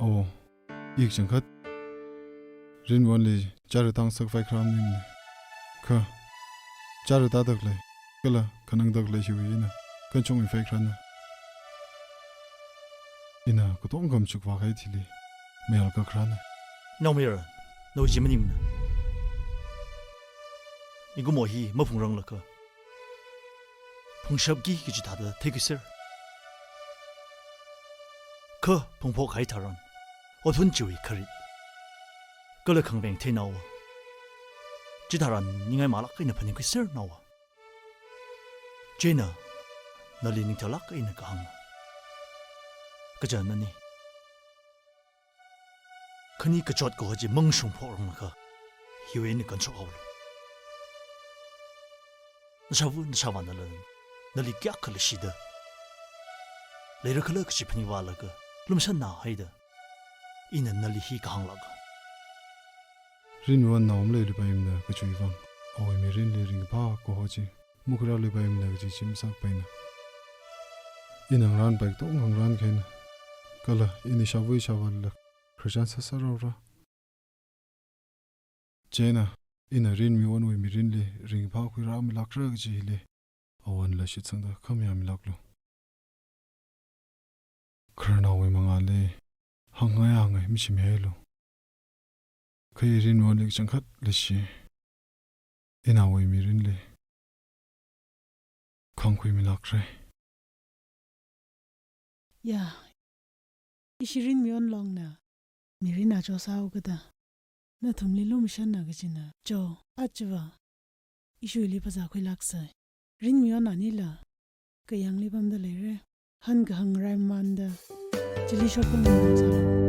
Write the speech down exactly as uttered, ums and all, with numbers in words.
Awo, i kachangkhat Rinwonli chara tāngasak vai kharam ning ne. Kha, chara tāda khalei, kala khanangda khalei hiwui eina kanchungmei vai kharana. Ina katonga khamachuk vākahai thili mayālāk kharana. Naomayara, nawui chi maningmana. Mikumo hi maphungranglakha phungshapki kaji thāda theikhuiser. Kha phungphokkahai tharan, othun chiwui kharit kala khangveng theinaowa. Chitharan ningai malāk eina phaningkhuiser naowa. Chieina nali ningtharlāk eina kahāng. Kaja nani khani kachot kaho chi mangshung phokranglakha, hiwui eina kanshok haolu. Nashāva nashāvānala nali kayākha leishida leira khala kachi phaningvālaga lumashanna haida, ina nali hi kahānglāka. Rinwon nao maleilui paimana kachiwui vang, awui mirinli ringphā kaho chi makhuirālui paimana kaji chi masāpaina. Ina ngarānpai katonga ngarānkahaina. Kala ina ishāva ishāvālila khararchan sāsāra. Chieina ina Rinwonwui mirinli ringphā khuirāmilākra kaji hili awonla shitsangda khamayāmilāklu. Khararnaowui mangāli hāngngai hāngngai machimihailu. Kha i Rinwonli kachangkhat leishi. Ina awui mirinli khangkhuimilākra. Ya, ishi Rinwon Longna mirin acho sāhaokada nathumli lumashanna kajina cho, achava ishuili phazā khuilāksa. Rinwon anila kayāngli pamda leira. Han kahāng rai mamānda chili shokpamda leisa.